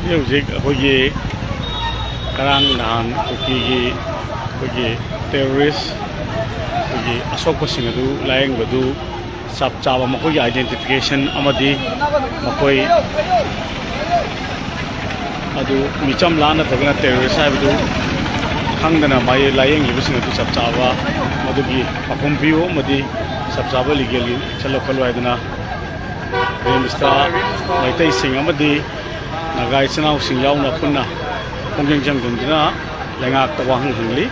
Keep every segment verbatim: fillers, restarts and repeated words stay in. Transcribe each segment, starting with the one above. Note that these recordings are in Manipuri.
ꯍꯧꯖꯤꯛ ꯑꯩꯈꯣꯏꯒꯤ ꯉꯔꯥꯡ ꯅꯍꯥꯟ ꯀꯨꯀꯤꯒꯤ ꯑꯩꯈꯣꯏꯒꯤ ꯇꯦꯔꯣꯔꯤꯁ ꯑꯩꯈꯣꯏꯒꯤ ꯑꯁꯣꯛꯄꯁꯤꯡ ꯑꯗꯨ ꯂꯥꯌꯦꯡꯕꯗꯨ ꯆꯞ ꯆꯥꯕ ꯃꯈꯣꯏꯒꯤ identification ꯑꯃꯗꯤ ꯃꯈꯣꯏ ꯑꯗꯨ ꯃꯤꯆꯝꯂꯥ ꯅꯠꯇ꯭ꯔꯒꯅ ꯇꯦꯔꯣꯔꯤꯁ ꯍꯥꯏꯕꯗꯨ ꯈꯪꯗꯅ ꯃꯥꯒꯤ ꯂꯥꯌꯦꯡꯂꯤꯕꯁꯤꯡ ꯑꯗꯨ ꯆꯞ ꯆꯥꯕ ꯃꯗꯨꯒꯤ ꯄꯥꯎꯈꯨꯝ ꯄꯤꯌꯨ ꯑꯃꯗꯤ ꯆꯞ ꯆꯥꯕ ꯂꯤꯒꯦꯜꯒꯤ ꯆꯠꯂꯛꯄ ꯂꯣꯏꯗꯅ ꯔꯤꯝꯁꯇ ꯃꯩꯇꯩꯁꯤꯡ ꯑꯃꯗꯤ ꯅꯥꯒꯥ ꯏꯆꯤꯟ ꯏꯅꯥꯎꯁꯤꯡ ꯌꯥꯎꯅ ꯄꯨꯟꯅ ꯈꯣꯡꯖꯪ ꯆꯪꯗꯨꯅ ꯂꯩꯉꯥꯛꯇ ꯋꯥꯍꯪ ꯍꯪꯂꯤ꯫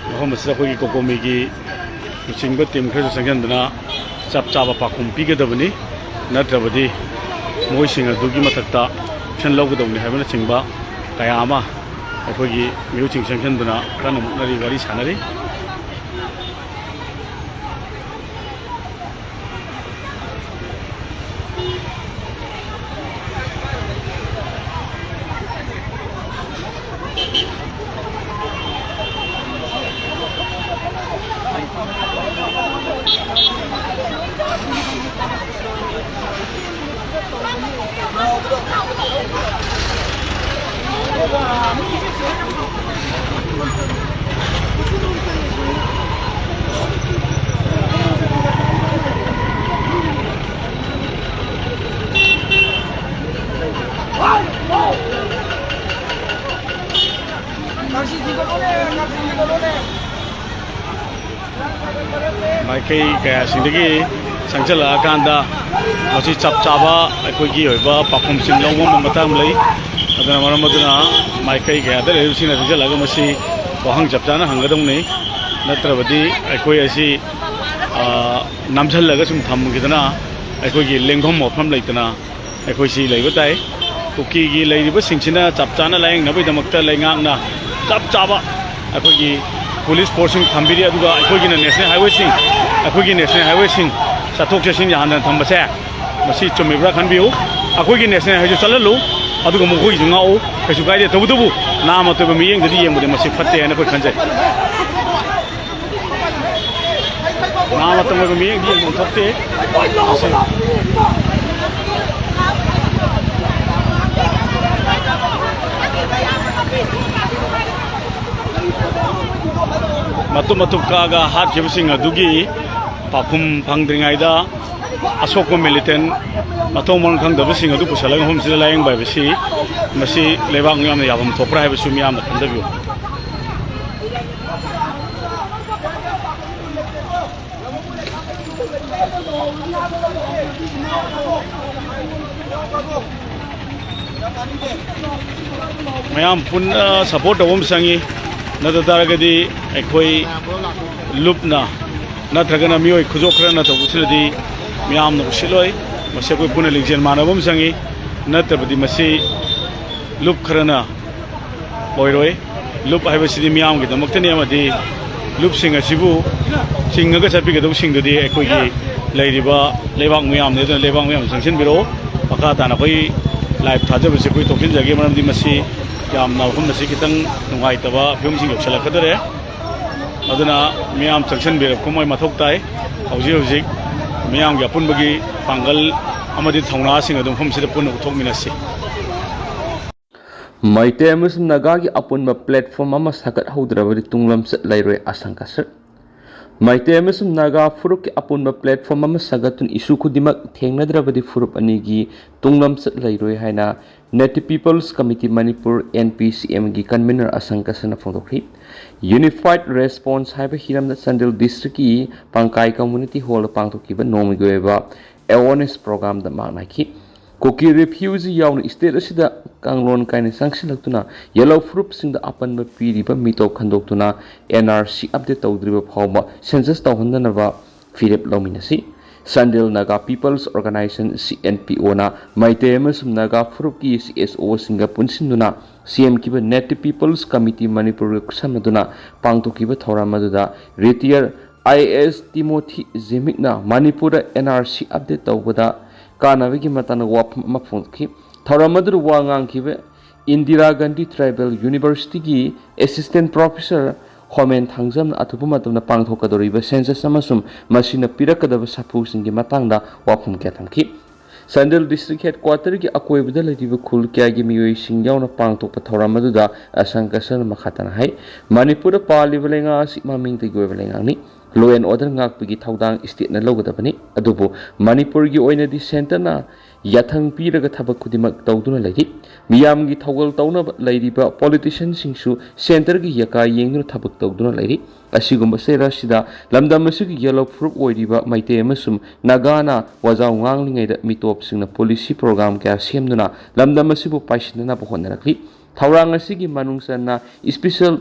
ꯃꯐꯝ ꯑꯁꯤꯗ ꯑꯩꯈꯣꯏꯒꯤ ꯀꯣꯀꯣꯃꯤꯒꯤ ꯂꯨꯆꯤꯡꯕ ꯇꯤꯝ ꯈꯔꯁꯨ ꯆꯪꯁꯤꯟꯗꯨꯅ ꯆꯞ ꯆꯥꯕ ꯄꯥꯎꯈꯨꯝ ꯄꯤꯒꯗꯕꯅꯤ, ꯅꯠꯇ꯭ꯔꯕꯗꯤ ꯃꯣꯏꯁꯤꯡ ꯑꯗꯨꯒꯤ ꯃꯊꯛꯇ action ꯂꯧꯒꯗꯕꯅꯤ ꯍꯥꯏꯕꯅꯆꯤꯡꯕ ꯀꯌꯥ ꯑꯃ ꯑꯩꯈꯣꯏꯒꯤ ꯃꯤꯑꯣꯏꯁꯤꯡ ꯆꯪꯁꯤꯟꯗꯨꯅ ꯀꯟꯅ ꯃꯨꯛꯅꯔꯤ, ꯋꯥꯔꯤ ꯁꯥꯟꯅꯔꯤ꯫ ꯃꯥꯏꯀꯩ ꯀꯌꯥꯁꯤꯡꯗꯒꯤ ꯆꯪꯁꯤꯜꯂꯛꯑꯀꯥꯟꯗ ꯃꯁꯤ ꯆꯞ ꯆꯥꯕ ꯑꯩꯈꯣꯏꯒꯤ ꯑꯣꯏꯕ ꯄꯥꯎꯈꯨꯝꯁꯤꯡ ꯂꯧꯕ ꯉꯝꯕ ꯃꯇꯥꯡ ꯂꯩ꯫ ꯑꯗꯨꯅ ꯃꯔꯝ ꯑꯗꯨꯅ ꯃꯥꯏꯀꯩ ꯀꯌꯥꯗ ꯂꯩꯔꯤꯕꯁꯤꯡꯅ ꯆꯪꯁꯤꯜꯂꯒ ꯃꯁꯤ ꯋꯥꯍꯪ ꯆꯞ ꯆꯥꯅ ꯍꯪꯒꯗꯧꯅꯤ꯫ ꯅꯠꯇ꯭ꯔꯕꯗꯤ ꯑꯩꯈꯣꯏ ꯑꯁꯤ, ꯑ, ꯅꯝꯁꯤꯜꯂꯒ ꯁꯨꯝ ꯊꯝꯈꯤꯗꯅ ꯑꯩꯈꯣꯏꯒꯤ ꯂꯦꯡꯐꯝ ꯃꯐꯝ ꯂꯩꯇꯅ ꯑꯩꯈꯣꯏ ꯁꯤ ꯂꯩꯕ ꯇꯥꯏ꯫ ꯀꯨꯀꯤꯒꯤ ꯂꯩꯔꯤꯕꯁꯤꯡꯁꯤꯅ ꯆꯞ ꯆꯥꯅ ꯂꯥꯌꯦꯡꯅꯕꯒꯤꯗꯃꯛꯇ ꯂꯩꯉꯥꯛꯅ ꯆꯞ ꯆꯥꯕ ꯑꯩꯈꯣꯏꯒꯤ ꯄꯨꯂꯤꯁ ꯐꯣꯔꯁꯁꯤꯡ ꯊꯝꯕꯤꯔꯤ, ꯑꯗꯨꯒ ꯑꯩꯈꯣꯏꯒꯤꯅ ꯅꯦꯁꯅꯦꯜ ꯍꯥꯏꯋꯦꯁꯤꯡ, ꯑꯩꯈꯣꯏꯒꯤ ꯅꯦꯁꯅꯦꯜ ꯍꯥꯏꯋꯦꯁꯤꯡ ꯆꯠꯊꯣꯛ ꯆꯠꯁꯤꯟ ꯌꯥꯍꯟꯗꯅ ꯊꯝꯕꯁꯦ ꯃꯁꯤ ꯆꯨꯝꯃꯤꯕ꯭ꯔꯥ ꯈꯟꯕꯤꯌꯨ꯫ ꯑꯩꯈꯣꯏꯒꯤ ꯅꯦꯁꯅꯦꯜ ꯍꯥꯏꯋꯦꯁꯨ ꯆꯠꯍꯜꯂꯨ, ꯑꯗꯨꯒ ꯃꯈꯣꯏꯒꯤꯁꯨ ꯉꯥꯛꯎ, ꯀꯩꯁꯨ ꯀꯥꯏꯗꯦ꯫ ꯇꯧꯕꯇꯕꯨ ꯅꯥꯃ ꯑꯇꯣꯏꯕ ꯃꯤꯠꯌꯦꯡꯗꯗꯤ ꯌꯦꯡꯕꯗꯤ ꯃꯁꯤ ꯐꯠꯇꯦ ꯍꯥꯏꯅ ꯑꯩꯈꯣꯏ ꯈꯟꯖꯩ꯫ ꯃꯇꯝ ꯑꯣꯏꯕ ꯃꯤꯠꯌꯦꯡꯗꯤ ꯌꯦꯡꯐꯝ ꯊꯣꯛꯇꯦ꯫ ꯃꯇꯨꯞ ꯃꯇꯨꯞ ꯀꯛꯑꯒ ꯍꯥꯠꯈꯤꯕꯁꯤꯡ ꯑꯗꯨꯒꯤ ꯄꯥꯎꯈꯨꯝ ꯐꯪꯗ꯭ꯔꯤꯉꯩꯗ ꯑꯁꯣꯛꯄ ꯃꯤꯂꯤꯇꯦꯟ ꯃꯊꯣꯡ ꯃꯔꯝ ꯈꯪꯗꯕꯁꯤꯡ ꯑꯗꯨ ꯄꯨꯁꯜꯂꯒ ꯃꯐꯝꯁꯤꯗ ꯂꯥꯌꯦꯡꯕ ꯍꯥꯏꯕꯁꯤ ꯃꯁꯤ ꯂꯩꯕꯥꯛ ꯃꯤꯌꯥꯝꯅ ꯌꯥꯐꯝ ꯊꯣꯛꯄ꯭ꯔꯥ ꯍꯥꯏꯕꯁꯨ ꯃꯤꯌꯥꯝꯅ ꯈꯟꯊꯕꯤꯌꯨ꯫ ꯃꯌꯥꯝ ꯄꯨꯟꯅ ꯁꯄꯣꯔꯠ ꯇꯧꯕ ꯑꯃ ꯆꯪꯉꯤ꯫ ꯅꯠꯇ ꯇꯥꯔꯒꯗꯤ ꯑꯩꯈꯣꯏ ꯂꯨꯞꯅ ꯅꯠꯇ꯭ꯔꯒꯅ ꯃꯤꯑꯣꯏ ꯈꯨꯗꯣꯞ ꯈꯔꯅ ꯇꯧꯕꯁꯤꯅꯗꯤ ꯃꯤꯌꯥꯝꯅ ꯎꯁꯤꯠꯂꯣꯏ꯫ ꯃꯁꯤ ꯑꯩꯈꯣꯏ ꯄꯨꯟꯅ ꯂꯤꯡꯖꯦꯜ ꯃꯥꯟꯅꯕ ꯑꯃ ꯆꯪꯉꯤ꯫ ꯅꯠꯇ꯭ꯔꯕꯗꯤ ꯃꯁꯤ ꯂꯨꯞ ꯈꯔꯅ ꯑꯣꯏꯔꯣꯏ꯫ ꯂꯨꯞ ꯍꯥꯏꯕꯁꯤꯗꯤ ꯃꯤꯌꯥꯝꯒꯤꯗꯃꯛꯇꯅꯤ ꯑꯃꯗꯤ ꯂꯨꯞꯁꯤꯡ ꯑꯁꯤꯕꯨ ꯆꯤꯡꯉꯒ ꯆꯠꯄꯤꯒꯗꯧꯕꯁꯤꯡꯗꯨꯗꯤ ꯑꯩꯈꯣꯏꯒꯤ ꯂꯩꯔꯤꯕ ꯂꯩꯕꯥꯛ ꯃꯤꯌꯥꯝꯅꯤ꯫ ꯑꯗꯨꯅ ꯂꯩꯕꯥꯛ ꯃꯤꯌꯥꯝꯅ ꯆꯪꯁꯤꯟꯕꯤꯔꯛꯎ꯫ ꯃꯈꯥ ꯇꯥꯅ ꯑꯩꯈꯣꯏ ꯂꯥꯏꯚ ꯊꯥꯖꯕꯁꯤ ꯑꯩꯈꯣꯏ ꯇꯣꯛꯁꯤꯟꯖꯒꯦ, ꯃꯔꯝꯗꯤ ꯃꯁꯤ ꯌꯥꯝꯅ ꯃꯐꯝ ꯑꯁꯤ ꯈꯤꯇꯪ ꯅꯨꯡꯉꯥꯏꯇꯕ ꯐꯤꯕꯝꯁꯤꯡ ꯌꯧꯁꯤꯜꯂꯛꯀꯗꯧꯔꯦ꯫ ꯑꯗꯨꯅ ꯃꯤꯌꯥꯝ ꯆꯪꯁꯤꯟꯕꯤꯔꯛꯄ ꯃꯣꯏ ꯃꯊꯧ ꯇꯥꯏ꯫ ꯍꯧꯖꯤꯛ ꯍꯧꯖꯤꯛ ꯃꯤꯌꯥꯝꯒꯤ ꯑꯄꯨꯟꯕꯒꯤ ꯄꯥꯡꯒꯜ ꯑꯃꯗꯤ ꯊꯧꯅꯥꯁꯤꯡ ꯑꯗꯨ ꯃꯐꯝꯁꯤꯗ ꯄꯨꯟꯅ ꯎꯠꯊꯣꯛꯃꯤꯟꯅꯁꯤ꯫ ꯃꯩꯇꯩ ꯑꯃꯁꯨꯡ ꯅꯥꯒꯥꯒꯤ ꯑꯄꯨꯟꯕ ꯄ꯭ꯂꯦꯠꯐꯣꯝ ꯑꯃ ꯁꯥꯒꯠꯍꯧꯗ꯭ꯔꯕꯗꯤ ꯇꯨꯡꯂꯝꯆꯠ ꯂꯩꯔꯣꯏ ꯑꯁꯪꯀ ꯁꯔ꯫ ꯃꯩꯇꯩ ꯑꯃꯁꯨꯡ ꯅꯥꯒꯥ ꯐꯨꯔꯨꯞꯀꯤ ꯑꯄꯨꯟꯕ ꯄ꯭ꯂꯦꯠꯐꯣꯝ ꯑꯃ ꯁꯥꯒꯠꯇꯨꯅ ꯏꯁꯨ ꯈꯨꯗꯤꯡꯃꯛ ꯊꯦꯡꯅꯗ꯭ꯔꯕꯗꯤ ꯐꯨꯔꯨꯞ ꯑꯅꯤꯒꯤ ꯇꯨꯡꯂꯝꯆꯠ ꯂꯩꯔꯣꯏ ꯍꯥꯏꯅ Native People's Committee Manipur, N P C M ꯒꯤ ꯀꯟꯚꯤꯅꯔ ꯑꯁꯪꯀ ꯁꯔꯅ ꯐꯣꯡꯗꯣꯛꯈꯤ꯫ Unified Response ꯍꯥꯏꯕ ꯍꯤꯔꯝꯗ ꯆꯥꯟꯗꯦꯜ ꯗꯤꯁꯇ꯭ꯔꯤꯛꯀꯤ ꯄꯥꯡꯀꯥꯏ ꯀꯝꯃꯨꯅꯤꯇꯤ ꯍꯣꯜꯗ ꯄꯥꯡꯊꯣꯛꯈꯤꯕ ꯅꯣꯡꯃꯒꯤ ꯑꯣꯏꯕ ꯑꯦꯋꯥꯔꯅꯦꯁ ꯄ꯭ꯔꯣꯒ꯭ꯔꯥꯝꯗ ꯃꯍꯥꯛꯅ ꯍꯥꯏꯈꯤ꯫ ꯀꯨꯀꯤ ꯔꯤꯐ꯭ꯌꯨꯖꯤ ꯌꯥꯎꯅ ꯁ꯭ꯇꯦꯠ ꯑꯁꯤꯗ ꯀꯥꯡꯂꯣꯟ ꯀꯥꯏꯅ ꯆꯪꯁꯤꯜꯂꯛꯇꯨꯅ ꯌꯦꯜꯍꯧ ꯐꯨꯔꯨꯞꯁꯤꯡꯗ ꯑꯄꯟꯕ ꯄꯤꯔꯤꯕ ꯃꯤꯇꯣꯞ ꯈꯟꯗꯣꯛꯇꯨꯅ N R C ꯑꯞꯗꯦꯠ ꯇꯧꯗ꯭ꯔꯤꯕ ꯐꯥꯎꯕ ꯁꯦꯟꯁꯁ ꯇꯧꯍꯟꯗꯅꯕ ꯐꯤꯔꯦꯞ ꯂꯧꯃꯤꯟꯅꯁꯤ꯫ Chandel Naga people's organisation, C N P O ꯅ ꯃꯩꯇꯩ ꯑꯃꯁꯨꯡ ꯅꯥꯒꯥ ꯐꯨꯔꯨꯞꯀꯤ C S O ꯁꯤꯡꯒ ꯄꯨꯟꯁꯤꯟꯗꯨꯅ ꯁꯦꯝꯈꯤꯕ Native People's Committee ꯃꯅꯤꯄꯨꯔꯒ ꯈꯨꯠꯁꯝꯅꯗꯨꯅ ꯄꯥꯡꯊꯣꯛꯈꯤꯕ ꯊꯧꯔꯝ ꯑꯗꯨꯗ ꯔꯤꯇꯤꯌꯔ I A S ꯇꯤꯃꯣꯊꯤ ꯖꯤꯃꯤꯛꯅ ꯃꯅꯤꯄꯨꯔꯗ N R C ꯑꯞꯗꯦꯠ ꯇꯧꯕꯗ ꯀꯥꯟꯅꯕꯒꯤ ꯃꯇꯥꯡꯗ ꯋꯥꯐꯝ ꯑꯃ ꯐꯣꯡꯗꯣꯛꯈꯤ꯫ ꯊꯧꯔꯝ ꯑꯗꯨꯗ ꯋꯥ ꯉꯥꯡꯈꯤꯕ ꯏꯟꯗꯤꯔꯥ ꯒꯥꯟꯙꯤ ꯇ꯭ꯔꯥꯏꯕꯦꯜ ꯌꯨꯅꯤꯚꯔꯁꯤꯇꯤꯒꯤ ꯑꯦꯁꯤꯁꯇꯦꯟ ꯄ꯭ꯔꯣꯐꯦꯁꯔ ꯈꯣꯃꯦꯟ ꯊꯥꯡꯖꯝꯅ ꯑꯊꯨꯕ ꯃꯇꯝꯗ ꯄꯥꯡꯊꯣꯛꯀꯗꯧꯔꯤꯕ census ꯑꯃꯁꯨꯡ ꯃꯁꯤꯅ ꯄꯤꯔꯛꯀꯗꯕ ꯁꯥꯐꯨꯁꯤꯡꯒꯤ ꯃꯇꯥꯡꯗ ꯋꯥꯐꯝ ꯀꯌꯥ ꯊꯝꯈꯤ꯫ ꯆꯥꯟꯗꯦꯜ district headquarterꯒꯤ ꯑꯀꯣꯏꯕꯗ ꯂꯩꯔꯤꯕ ꯈꯨꯜ ꯀꯌꯥꯒꯤ ꯃꯤꯑꯣꯏꯁꯤꯡ ꯌꯥꯎꯅ ꯄꯥꯡꯊꯣꯛꯄ ꯊꯧꯔꯝ ꯑꯗꯨꯗ ꯑꯁꯪ ꯀꯁꯟ ꯃꯈꯥ ꯇꯥꯅ ꯍꯥꯏ, ꯃꯅꯤꯄꯨꯔꯗ ꯄꯥꯜꯂꯤꯕ ꯂꯩꯉꯥꯛ ꯑꯁꯤ ꯃꯃꯤꯡꯗꯒꯤ ꯑꯣꯏꯕ ꯂꯩꯉꯥꯛꯅꯤ꯫ Law and order ꯉꯥꯛꯄꯒꯤ ꯊꯧꯗꯥꯡ stateꯅ ꯂꯧꯒꯗꯕꯅꯤ꯫ ꯑꯗꯨꯕꯨ ꯃꯅꯤꯄꯨꯔꯒꯤ ꯑꯣꯏꯅꯗꯤ centreꯅ ꯌꯥꯊꯪ ꯄꯤꯔꯒ ꯊꯕꯛ ꯈꯨꯗꯤꯡꯃꯛ ꯇꯧꯗꯨꯅ ꯂꯩꯔꯤ꯫ ꯃꯤꯌꯥꯝꯒꯤ ꯊꯧꯒꯜ ꯇꯧꯅꯕ ꯂꯩꯔꯤꯕ politicianꯁꯤꯡꯁꯨ centreꯒꯤ ꯌꯥꯀꯥ ꯌꯦꯡꯗꯨꯅ ꯊꯕꯛ ꯇꯧꯗꯨꯅ ꯂꯩꯔꯤ꯫ ꯑꯁꯤꯒꯨꯝꯕ ꯆꯩꯔꯛ ꯑꯁꯤꯗ ꯂꯝꯗꯝ ꯑꯁꯤꯒꯤ ꯌꯦꯜꯍꯧ ꯐꯨꯔꯨꯞ ꯑꯣꯏꯔꯤꯕ ꯃꯩꯇꯩ ꯑꯃꯁꯨꯡ ꯅꯥꯒꯥꯅ ꯋꯥꯖꯥꯎ ꯉꯥꯡꯂꯤꯉꯩꯗ ꯃꯤꯇꯣꯞꯁꯤꯡꯅ policy program ꯀꯌꯥ ꯁꯦꯝꯗꯨꯅ ꯂꯝꯗꯝ ꯑꯁꯤꯕꯨ ꯄꯥꯏꯁꯤꯟꯅꯅꯕ ꯍꯣꯠꯅꯔꯛꯂꯤ꯫ ꯊꯧꯔꯥꯡ ꯑꯁꯤꯒꯤ ꯃꯅꯨꯡ ꯆꯟꯅ special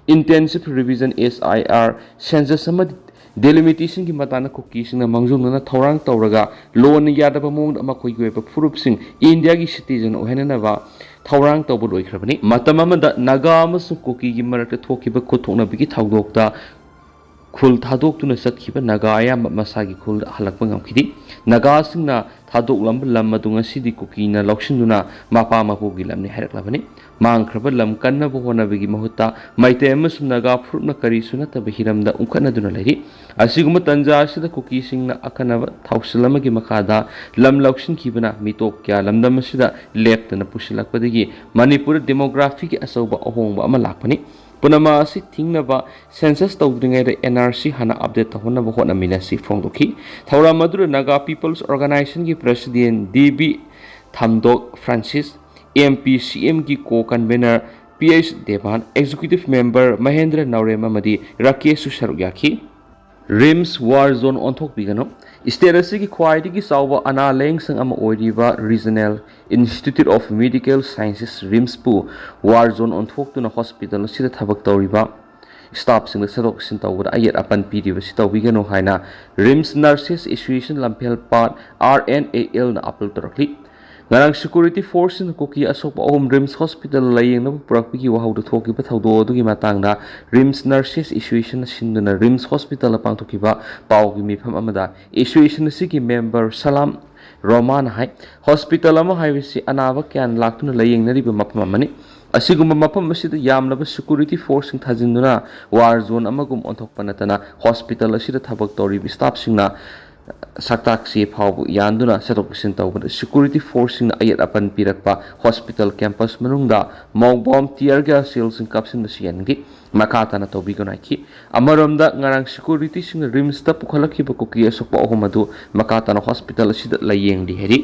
intensive revision, S I R, census ꯑꯃꯗꯤ delimitationꯒꯤ ꯃꯇꯥꯡꯗ ꯀꯨꯀꯤꯁꯤꯡꯅ ꯃꯥꯡꯖꯧꯅꯅ ꯊꯧꯔꯥꯡ ꯇꯧꯔꯒ ꯂꯣꯅ ꯌꯥꯗꯕ ꯃꯑꯣꯡꯗ ꯃꯈꯣꯏꯒꯤ ꯑꯣꯏꯕ ꯐꯨꯔꯨꯞꯁꯤꯡ ꯏꯟꯗꯤꯌꯥꯒꯤ citizen ꯑꯣꯏꯍꯟꯅꯅꯕ ꯊꯧꯔꯥꯡ ꯇꯧꯕ ꯂꯣꯏꯈ꯭ꯔꯕꯅꯤ꯫ ꯃꯇꯝ ꯑꯃꯗ ꯅꯥꯒꯥ ꯑꯃꯁꯨꯡ ꯀꯨꯀꯤꯒꯤ ꯃꯔꯛꯇ ꯊꯣꯛꯈꯤꯕ ꯈꯨꯠꯊꯣꯛꯅꯕꯒꯤ ꯊꯧꯗꯣꯛꯇ ꯈꯨꯜ ꯊꯥꯗꯣꯛꯇꯨꯅ ꯆꯠꯈꯤꯕ ꯅꯥꯒꯥ ꯑꯌꯥꯝꯕ ꯃꯁꯥꯒꯤ ꯈꯨꯜꯗ ꯍꯜꯂꯛꯄ ꯉꯝꯈꯤꯗꯦ꯫ ꯅꯥꯒꯥꯁꯤꯡꯅ ꯊꯥꯗꯣꯛꯂꯝꯕ ꯂꯝ ꯑꯗꯨ ꯉꯁꯤꯗꯤ ꯀꯨꯀꯤꯅ ꯂꯧꯁꯤꯟꯗꯨꯅ ꯃꯄꯥ ꯃꯄꯨꯒꯤ ꯂꯝꯅꯤ ꯍꯥꯏꯔꯛꯂꯕꯅꯤ꯫ ꯃꯥꯡꯈ꯭ꯔꯕ ꯂꯝ ꯀꯟꯅꯕ ꯍꯣꯠꯅꯕꯒꯤ ꯃꯍꯨꯠꯇ ꯃꯩꯇꯩ ꯑꯃꯁꯨꯡ ꯅꯥꯒꯥ ꯐꯨꯔꯨꯞꯅ ꯀꯔꯤꯁꯨ ꯅꯠꯇꯕ ꯍꯤꯔꯝꯗ ꯎꯪꯈꯠꯅꯗꯨꯅ ꯂꯩꯔꯤ꯫ ꯑꯁꯤꯒꯨꯝꯕ ꯇꯟꯖꯥ ꯑꯁꯤꯗ ꯀꯨꯀꯤꯁꯤꯡꯅ ꯑꯈꯟꯅꯕ ꯊꯧꯁꯤꯜ ꯑꯃꯒꯤ ꯃꯈꯥꯗ ꯂꯝ ꯂꯧꯁꯤꯟꯈꯤꯕꯅ ꯃꯤꯇꯣꯞ ꯀꯌꯥ ꯂꯝꯗꯝ ꯑꯁꯤꯗ ꯂꯦꯞꯇꯅ ꯄꯨꯁꯤꯜꯂꯛꯄꯗꯒꯤ ꯃꯅꯤꯄꯨꯔꯗ demographyꯒꯤ ꯑꯆꯧꯕ ꯑꯍꯣꯡꯕ ꯑꯃ ꯂꯥꯛꯄꯅꯤ꯫ ꯄꯨꯝꯅꯃꯛ ꯑꯁꯤ ꯊꯤꯡꯅꯕ census ꯇꯧꯗ꯭ꯔꯤꯉꯩꯗ N R C ꯍꯥꯟꯅ update ꯇꯧꯍꯟꯅꯕ ꯍꯣꯠꯅꯃꯤꯟꯅꯁꯤ ꯐꯣꯡꯗꯣꯛꯈꯤ꯫ ꯊꯧꯔꯝ ꯑꯗꯨꯗ Naga People's Organizationꯒꯤ president D B Thamdok Francis, M P C Mꯒꯤ co-convener P H Deban, executive member Mahendra Naorem ꯑꯃꯗꯤ ꯔꯥꯀꯦꯁꯁꯨ ꯁꯔꯨꯛ ꯌꯥꯈꯤ꯫ RIMS war zone ꯑꯣꯟꯊꯣꯛꯄꯤꯒꯅꯨ꯫ State ꯑꯁꯤꯒꯤ ꯈ꯭ꯋꯥꯏꯗꯒꯤ ꯆꯥꯎꯕ ꯑꯅꯥ ꯂꯥꯌꯦꯡꯁꯪ ꯑꯃ ꯑꯣꯏꯔꯤꯕ Regional Institute of Medical Sciences, RIMSꯄꯨ war zone ꯑꯣꯟꯊꯣꯛꯇꯨꯅ hospital ꯑꯁꯤꯗ ꯊꯕꯛ ꯇꯧꯔꯤꯕ staffꯁꯤꯡꯗ ꯆꯠꯊꯣꯛ ꯆꯠꯁꯤꯟ ꯇꯧꯕꯗ ꯑꯌꯦꯠ ꯑꯄꯟ ꯄꯤꯔꯤꯕꯁꯤ ꯇꯧꯕꯤꯒꯅꯨ ꯍꯥꯏꯅ RIMS Nurses Association ꯂꯝꯐꯦꯜꯄꯥꯠ, R N A Lꯅ appeal ꯇꯧꯔꯛꯂꯤ꯫ ꯉꯔꯥꯡ security forceꯁꯤꯡꯅ ꯀꯨꯀꯤ ꯑꯁꯣꯛꯄ ꯑꯍꯨꯝ RIMS hospital ꯂꯥꯌꯦꯡꯅꯕ ꯄꯨꯔꯛꯄꯒꯤ ꯋꯥꯍꯧꯗ ꯊꯣꯛꯈꯤꯕ ꯊꯧꯗꯣꯛ ꯑꯗꯨꯒꯤ ꯃꯇꯥꯡꯗ RIMS Nurses Associationꯅ ꯁꯤꯟꯗꯨꯅ RIMS hospitalꯗ ꯄꯥꯡꯊꯣꯛꯈꯤꯕ ꯄꯥꯎꯒꯤ ꯃꯤꯐꯝ ꯑꯃꯗ association ꯑꯁꯤꯒꯤ member ꯁꯂꯥꯝ ꯔꯣꯃꯥꯅ ꯍꯥꯏ, hospital ꯑꯃ ꯍꯥꯏꯕꯁꯤ ꯑꯅꯥꯕ ꯀꯌꯥꯅ ꯂꯥꯛꯇꯨꯅ ꯂꯥꯌꯦꯡꯅꯔꯤꯕ ꯃꯐꯝ ꯑꯃꯅꯤ꯫ ꯑꯁꯤꯒꯨꯝꯕ ꯃꯐꯝ ꯑꯁꯤꯗ ꯌꯥꯝꯂꯕ security forceꯁꯤꯡ ꯊꯥꯖꯤꯟꯗꯨꯅ war zone ꯑꯃꯒꯨꯝ ꯑꯣꯟꯊꯣꯛꯄ ꯅꯠꯇꯅ hospital ꯑꯁꯤꯗ ꯊꯕꯛ ꯇꯧꯔꯤꯕ staffꯁꯤꯡꯅ ꯁꯛꯇꯥꯛ ꯆꯦ ꯐꯥꯎꯕ ꯌꯥꯟꯗꯨꯅ ꯆꯠꯊꯣꯛ ꯆꯠꯁꯤꯟ ꯇꯧꯕꯗ security forceꯁꯤꯡꯅ ꯑꯌꯦꯠ ꯑꯄꯟ ꯄꯤꯔꯛꯄ hospital campus ꯃꯅꯨꯡꯗ mouth bomb tear gas shellꯁꯤꯡ ꯀꯥꯞꯁꯤꯟꯕꯁꯨ ꯌꯥꯅꯤꯡꯗꯦ꯫ ꯃꯈꯥ ꯇꯥꯅ ꯇꯧꯕꯤꯒꯅꯨ ꯍꯥꯏꯈꯤ꯫ ꯑꯃꯔꯣꯝꯗ ꯉꯔꯥꯡ securityꯁꯤꯡꯅ RIMSꯇ ꯄꯨꯈꯠꯂꯛꯈꯤꯕ ꯀꯨꯀꯤ ꯑꯁꯣꯛꯄ ꯑꯍꯨꯝ ꯑꯗꯨ ꯃꯈꯥ ꯇꯥꯅ hospital ꯑꯁꯤꯗ ꯂꯥꯌꯦꯡꯂꯤ ꯍꯥꯏꯔꯤ꯫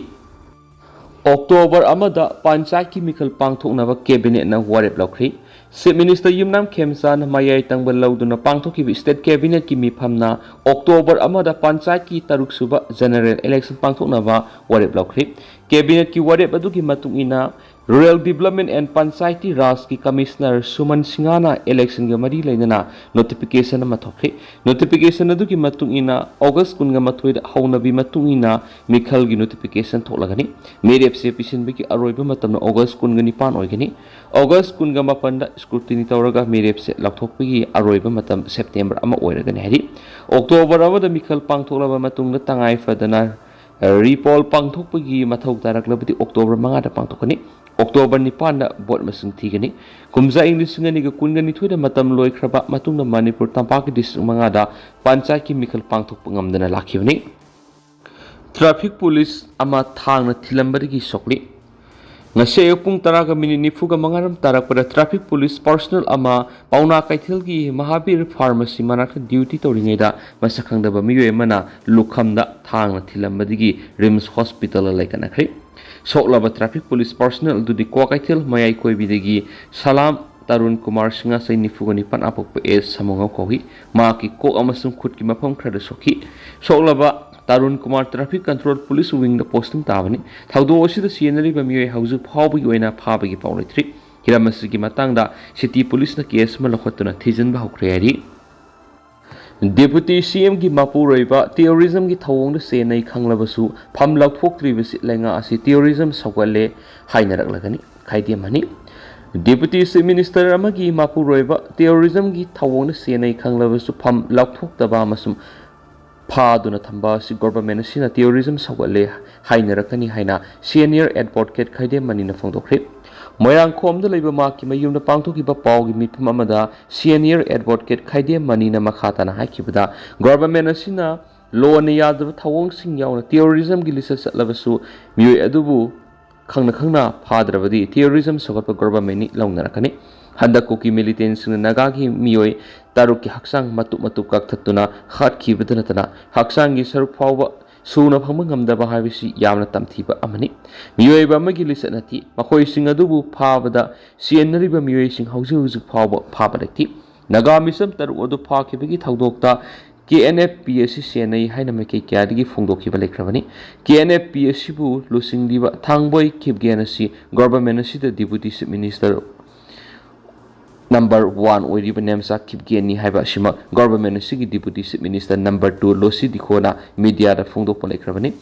October ꯑꯃꯗ ꯄꯟꯆꯥꯌꯠꯀꯤ ꯃꯤꯈꯜ ꯄꯥꯡꯊꯣꯛꯅꯕ cabinetꯅ ꯋꯥꯔꯦꯞ ꯂꯧꯈ꯭ꯔꯤ꯫ Chief Minister ꯌꯨꯝꯅꯥꯝ ꯈꯦꯝꯆꯥꯟꯅ ꯃꯌꯥꯏ ꯇꯪꯕ ꯂꯧꯗꯨꯅ ꯄꯥꯡꯊꯣꯛꯈꯤꯕ state cabinetꯀꯤ ꯃꯤꯐꯝꯅ October ꯑꯃꯗ ꯄꯟꯆꯥꯌꯠꯀꯤ ꯇꯔꯨꯛ ꯁꯨꯕ general election ꯄꯥꯡꯊꯣꯛꯅꯕ ꯋꯥꯔꯦꯞ ꯂꯧꯈ꯭ꯔꯤ꯫ Cabinetꯀꯤ ꯋꯥꯔꯦꯞ ꯑꯗꯨꯒꯤ ꯃꯇꯨꯡ ꯏꯟꯅ Rural Development and Panchayati Rajꯀꯤ Commissioner ꯁꯨꯃꯟ ꯁꯤꯡꯍꯅ electionꯒ ꯃꯔꯤ ꯂꯩꯅꯅ notification ꯑꯃ ꯊꯣꯛꯈ꯭ꯔꯤ꯫ Notification ꯑꯗꯨꯒꯤ ꯃꯇꯨꯡ ꯏꯟꯅ August ꯀꯨꯟꯒ ꯃꯥꯊꯣꯏꯗ ꯍꯧꯅꯕꯤ ꯃꯇꯨꯡ ꯏꯟꯅ ꯃꯤꯈꯜꯒꯤ notification ꯊꯣꯛꯂꯒꯅꯤ꯫ ꯃꯤꯔꯦꯞꯁꯦ ꯄꯤꯁꯤꯟꯕꯒꯤ ꯑꯔꯣꯏꯕ ꯃꯇꯝꯅ August ꯀꯨꯟꯒ ꯅꯤꯄꯥꯟ ꯑꯣꯏꯒꯅꯤ꯫ August ꯀꯨꯟꯒ ꯃꯥꯄꯟꯗ scrutiny ꯇꯧꯔꯒ ꯃꯤꯔꯦꯞꯁꯦ ꯂꯥꯎꯊꯣꯛꯄꯒꯤ ꯑꯔꯣꯏꯕ ꯃꯇꯝ September ꯑꯃ ꯑꯣꯏꯔꯒꯅꯤ ꯍꯥꯏꯔꯤ꯫ October ꯑꯃꯗ ꯃꯤꯈꯜ ꯄꯥꯡꯊꯣꯛꯂꯕ ꯃꯇꯨꯡꯗ ꯇꯉꯥꯏ ꯐꯗꯅ recall ꯄꯥꯡꯊꯣꯛꯄꯒꯤ ꯃꯊꯧ ꯇꯥꯔꯛꯂꯕꯗꯤ October ꯃꯉꯥꯗ ꯄꯥꯡꯊꯣꯛꯀꯅꯤ꯫ October ꯅꯤꯄꯥꯟꯗ vote ꯃꯁꯤꯡ ꯊꯤꯒꯅꯤ꯫ ꯀꯨꯝꯖꯥ ꯏꯪ ꯂꯤꯁꯤꯡ ꯑꯅꯤꯒ ꯀꯨꯟꯒ ꯅꯤꯊꯣꯏꯗ ꯃꯇꯝ ꯂꯣꯏꯈ꯭ꯔꯕ ꯃꯇꯨꯡꯗ ꯃꯅꯤꯄꯨꯔ ꯇꯝꯄꯥꯛꯀꯤ district ꯃꯉꯥꯗ ꯄꯟꯆꯥꯌꯠꯀꯤ ꯃꯤꯈꯜ ꯄꯥꯡꯊꯣꯛꯄ ꯉꯝꯗꯅ ꯂꯥꯛꯈꯤꯕꯅꯤ꯫ Traffic police ꯑꯃ ꯊꯥꯡꯅ ꯊꯤꯜꯂꯝꯕꯗꯒꯤ ꯁꯣꯛꯂꯤ꯫ ꯉꯁꯤ ꯑꯌꯨꯛ ꯄꯨꯡ ꯇꯔꯥꯒ minute ꯅꯤꯐꯨꯒ ꯃꯉꯥꯔꯣꯝ ꯇꯥꯔꯛꯄꯗ traffic police personnel ꯑꯃ ꯄꯥꯎꯅꯥ ꯀꯩꯊꯦꯜꯒꯤ ꯃꯍꯥꯕꯤꯔ pharmacy ꯃꯅꯥꯛꯇ duty ꯇꯧꯔꯤꯉꯩꯗ ꯃꯁꯛ ꯈꯪꯗꯕ ꯃꯤꯑꯣꯏ ꯑꯃꯅ ꯂꯨꯈꯝꯗ ꯊꯥꯡꯅ ꯊꯤꯜꯂꯝꯕꯗꯒꯤ RIMS hospitalꯗ ꯂꯥꯏꯀꯠꯅꯈ꯭ꯔꯦ꯫ ꯁꯣꯛꯂꯕ traffic police personnel ꯑꯗꯨꯗꯤ ꯀ꯭ꯋꯥꯀꯩꯊꯦꯜ ꯃꯌꯥꯏ ꯀꯣꯏꯕꯤꯗꯒꯤ ꯁꯂꯥꯝ ꯇꯔꯨꯟ ꯀꯨꯃꯥꯔ ꯁꯤꯡꯍ, ꯆꯍꯤ ꯅꯤꯐꯨꯒ ꯅꯤꯄꯥꯟ, ꯑꯄꯣꯛꯄ ꯑꯦꯁ ꯁꯥꯃꯨꯉꯥ ꯀꯧꯏ꯫ ꯃꯍꯥꯛꯀꯤ ꯀꯣꯛ ꯑꯃꯁꯨꯡ ꯈꯨꯠꯀꯤ ꯃꯐꯝ ꯈꯔꯗ ꯁꯣꯛꯈꯤ꯫ ꯁꯣꯛꯂꯕ Tarun Kumar traffic control police wingꯗ posting ꯇꯥꯕꯅꯤ꯫ ꯊꯧꯗꯣꯛ ꯑꯁꯤꯗ ꯆꯦꯟꯅꯔꯤꯕ ꯃꯤꯑꯣꯏ ꯍꯧꯖꯤꯛ ꯐꯥꯎꯕꯒꯤ ꯑꯣꯏꯅ ꯐꯥꯕꯒꯤ ꯄꯥꯎ ꯂꯩꯇ꯭ꯔꯤ꯫ ꯍꯤꯔꯝ ꯑꯁꯤꯒꯤ ꯃꯇꯥꯡꯗ city policeꯅ case ꯑꯃ ꯂꯧꯈꯠꯇꯨꯅ ꯊꯤꯖꯤꯟꯕ ꯍꯧꯈ꯭ꯔꯦ ꯍꯥꯏꯔꯤ꯫ Deputy CMꯒꯤ ꯃꯄꯨꯔꯣꯏꯕ terrorismꯒꯤ ꯊꯧꯑꯣꯡꯗ ꯆꯦꯟꯅꯩ ꯈꯪꯂꯕꯁꯨ ꯐꯝ ꯂꯧꯊꯣꯛꯇ꯭ꯔꯤꯕꯁꯤ ꯂꯩꯉꯥꯛ ꯑꯁꯤ terrorism ꯁꯧꯒꯠꯂꯦ ꯍꯥꯏꯅꯔꯛꯂꯒꯅꯤ꯫ ꯈꯥꯏꯗꯦꯝ ꯑꯅꯤ꯫ Deputy Chief Minister ꯑꯃꯒꯤ ꯃꯄꯨꯔꯣꯏꯕ terrorismꯒꯤ ꯊꯧꯑꯣꯡꯗ ꯆꯦꯟꯅꯩ ꯈꯪꯂꯕꯁꯨ ꯐꯝ ꯂꯧꯊꯣꯛꯇꯕ ꯑꯃꯁꯨꯡ ꯐꯥꯗꯨꯅ ꯊꯝꯕ ꯑꯁꯤ government ꯑꯁꯤꯅ terrorism ꯁꯧꯒꯠꯂꯦ ꯍꯥꯏꯅꯔꯛꯀꯅꯤ ꯍꯥꯏꯅ senior advocate ꯈꯥꯏꯗꯦꯝ ꯃꯅꯤꯅ ꯐꯣꯡꯗꯣꯛꯈ꯭ꯔꯦ꯫ ꯃꯣꯏꯔꯥꯡꯈꯣꯝꯗ ꯂꯩꯕ ꯃꯍꯥꯛꯀꯤ ꯃꯌꯨꯝꯗ ꯄꯥꯡꯊꯣꯛꯈꯤꯕ ꯄꯥꯎꯒꯤ ꯃꯤꯐꯝ ꯑꯃꯗ senior advocate ꯈꯥꯏꯗꯦꯝ ꯃꯅꯤꯅ ꯃꯈꯥ ꯇꯥꯅ ꯍꯥꯏꯈꯤꯕꯗ, government ꯑꯁꯤꯅ ꯂꯣꯟꯅ ꯌꯥꯗꯕ ꯊꯧꯑꯣꯡꯁꯤꯡ ꯌꯥꯎꯅ terrorismꯒꯤ ꯂꯤꯁꯇ ꯆꯠꯂꯕꯁꯨ, ꯃꯤꯑꯣꯏ ꯑꯗꯨꯕꯨ ꯈꯪꯅ ꯈꯪꯅ ꯐꯥꯗ꯭ꯔꯕꯗꯤ terrorism ꯁꯧꯒꯠꯄ governmentꯅꯤ ꯂꯧꯅꯔꯛꯀꯅꯤ꯫ ꯍꯟꯗꯛ ꯀꯨꯀꯤ militantꯁꯤꯡꯅ ꯅꯥꯒꯥꯒꯤ ꯃꯤꯑꯣꯏ ꯇꯔꯨꯛꯀꯤ ꯍꯛꯆꯥꯡ ꯃꯇꯨꯞ ꯃꯇꯨꯞ ꯀꯛꯊꯠꯇꯨꯅ ꯍꯥꯠꯈꯤꯕꯗ ꯅꯠꯇꯅ, ꯍꯛꯆꯥꯡꯒꯤ ꯁꯔꯨꯛ ꯐꯥꯎꯕ ꯁꯨꯅ ꯐꯪꯕ ꯉꯝꯗꯕ ꯍꯥꯏꯕꯁꯤ ꯌꯥꯝꯅ ꯇꯝꯊꯤꯕ ꯑꯃꯅꯤ꯫ ꯃꯤꯑꯣꯏꯕ ꯑꯃꯒꯤ ꯂꯤꯆꯠ ꯅꯠꯇꯦ꯫ ꯃꯈꯣꯏꯁꯤꯡ ꯑꯗꯨꯕꯨ ꯐꯥꯕꯗ ꯆꯦꯟꯅꯔꯤꯕ ꯃꯤꯑꯣꯏꯁꯤꯡ ꯍꯧꯖꯤꯛ ꯍꯧꯖꯤꯛ ꯐꯥꯎꯕ ꯐꯥꯕ ꯂꯩꯇꯦ꯫ ꯅꯥꯒꯥ ꯃꯤꯆꯝ ꯇꯔꯨꯛ ꯑꯗꯨ ꯐꯥꯈꯤꯕꯒꯤ ꯊꯧꯗꯣꯛꯇ K N F P ꯑꯁꯤ ꯆꯦꯟꯅꯩ ꯍꯥꯏꯅ ꯃꯥꯏꯀꯩ ꯀꯌꯥꯗꯒꯤ ꯐꯣꯡꯗꯣꯛꯈꯤꯕ ꯂꯩꯈ꯭ꯔꯕꯅꯤ꯫ K N F P ꯑꯁꯤꯕꯨ ꯂꯨꯆꯤꯡꯂꯤꯕ ꯊꯥꯡꯕꯣꯏ ꯈꯤꯞꯒꯦꯟ ꯑꯁꯤ government ꯑꯁꯤꯗ Deputy Chief Minister number one ꯑꯣꯏꯔꯤꯕ ꯅꯦꯝꯆꯥ ꯈꯤꯞꯒꯦꯟꯅꯤ ꯍꯥꯏꯕ ꯑꯁꯤꯃꯛ government ꯑꯁꯤꯒꯤ Deputy Chief Minister number two ꯂꯣꯁꯤ ꯗꯤꯈꯣꯅ mediaꯗ ꯐꯣꯡꯗꯣꯛꯄ ꯂꯩꯈ꯭ꯔꯕꯅꯤ꯫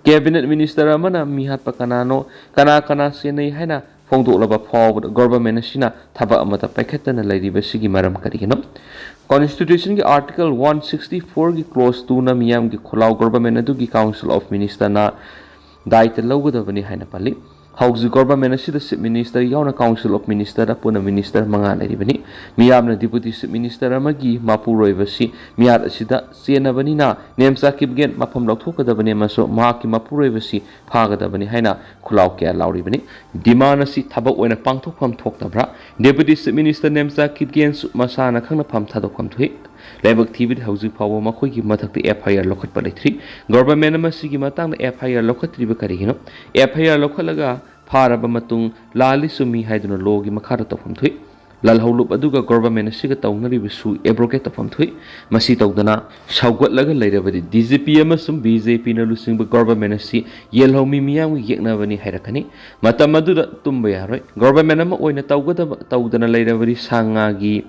Cabinet Minister ꯑꯃꯅ ꯃꯤꯍꯥꯠꯄ ꯀꯅꯥꯅꯣ, ꯀꯅꯥ ꯀꯅꯥ ꯆꯦꯟꯅꯩ ꯍꯥꯏꯅ ꯐꯣꯡꯗꯣꯛꯂꯕ ꯐꯥꯎꯕꯗ government ꯑꯁꯤꯅ ꯊꯕꯛ ꯑꯃꯠꯇ ꯄꯥꯏꯈꯠꯇꯅ ꯂꯩꯔꯤꯕꯁꯤꯒꯤ ꯃꯔꯝ ꯀꯔꯤꯒꯤꯅꯣ? Constitutionꯒꯤ Article one sixty fourꯒꯤ clause twoꯅ ꯃꯤꯌꯥꯝꯒꯤ ꯈꯨꯜꯂꯥꯎ government ꯑꯗꯨꯒꯤ Council of Ministerꯅ ꯗꯥꯏꯇ ꯂꯧꯒꯗꯕꯅꯤ ꯍꯥꯏꯅ ꯄꯜꯂꯤ꯫ ꯍꯧꯖꯤꯛ government ꯑꯁꯤꯗ Chief Minister ꯌꯥꯎꯅ Council of Ministerꯗ ꯄꯨꯟꯅ minister ꯃꯉꯥ ꯂꯩꯔꯤꯕꯅꯤ꯫ ꯃꯤꯌꯥꯝꯅ Deputy Chief Minister ꯑꯃꯒꯤ ꯃꯄꯨꯔꯣꯏꯕꯁꯤ ꯃꯤꯍꯥꯠ ꯑꯁꯤꯗ ꯆꯦꯟꯅꯕꯅꯤꯅ ꯅꯦꯝꯆꯥ ꯈꯤꯞꯒꯦꯟ ꯃꯐꯝ ꯂꯧꯊꯣꯛꯀꯗꯕꯅꯤ ꯑꯃꯁꯨꯡ ꯃꯍꯥꯛꯀꯤ ꯃꯄꯨꯔꯣꯏꯕꯁꯤ ꯐꯥꯒꯗꯕꯅꯤ ꯍꯥꯏꯅ ꯈꯨꯜꯂꯥꯎ ꯀꯌꯥ ꯂꯥꯎꯔꯤꯕꯅꯤ꯫ Demand ꯑꯁꯤ ꯊꯕꯛ ꯑꯣꯏꯅ ꯄꯥꯡꯊꯣꯛꯐꯝ ꯊꯣꯛꯇꯕ꯭ꯔꯥ? Deputy Chief Minister ꯅꯦꯝꯆꯥ ꯈꯤꯞꯒꯦꯟꯁꯨ ꯃꯁꯥꯅ ꯈꯪꯅ ꯐꯝ ꯊꯥꯗꯣꯛꯐꯝ ꯊꯣꯛꯏ꯫ ꯂꯥꯏꯕꯛ ꯊꯤꯕꯗꯤ ꯍꯧꯖꯤꯛ ꯐꯥꯎꯕ ꯃꯈꯣꯏꯒꯤ ꯃꯊꯛꯇ F I R ꯂꯧꯈꯠꯄ ꯂꯩꯇ꯭ꯔꯤ꯫ Government ꯑꯃ ꯁꯤꯒꯤ ꯃꯇꯥꯡꯗ F I R ꯂꯧꯈꯠꯇ꯭ꯔꯤꯕ ꯀꯔꯤꯒꯤꯅꯣ? F I R ꯂꯧꯈꯠꯂꯒ ꯐꯥꯔꯕ ꯃꯇꯨꯡ ꯂꯥꯜꯂꯤ ꯆꯨꯝꯃꯤ ꯍꯥꯏꯗꯨꯅ lawꯒꯤ ꯃꯈꯥꯗ ꯇꯧꯐꯝ ꯊꯣꯛꯏ꯫ ꯂꯥꯜꯍꯧꯂꯨꯞ ꯑꯗꯨꯒ government ꯑꯁꯤꯒ ꯇꯧꯅꯔꯤꯕꯁꯨ abrogate ꯇꯧꯐꯝ ꯊꯣꯛꯏ꯫ ꯃꯁꯤ ꯇꯧꯗꯅ ꯁꯧꯒꯠꯂꯒ ꯂꯩꯔꯕꯗꯤ D G P ꯑꯃꯁꯨꯡ B J Pꯅ ꯂꯨꯆꯤꯡꯕ government ꯑꯁꯤ ꯌꯦꯜꯍꯧꯃꯤ ꯃꯤꯌꯥꯝꯒ ꯌꯦꯛꯅꯕꯅꯤ ꯍꯥꯏꯔꯛꯀꯅꯤ꯫ ꯃꯇꯝ ꯑꯗꯨꯗ ꯇꯨꯝꯕ ꯌꯥꯔꯣꯏ꯫ Government ꯑꯃ ꯑꯣꯏꯅ ꯇꯧꯒꯗꯕ ꯇꯧꯗꯅ ꯂꯩꯔꯕꯗꯤ ꯁꯥ ꯉꯥꯒꯤ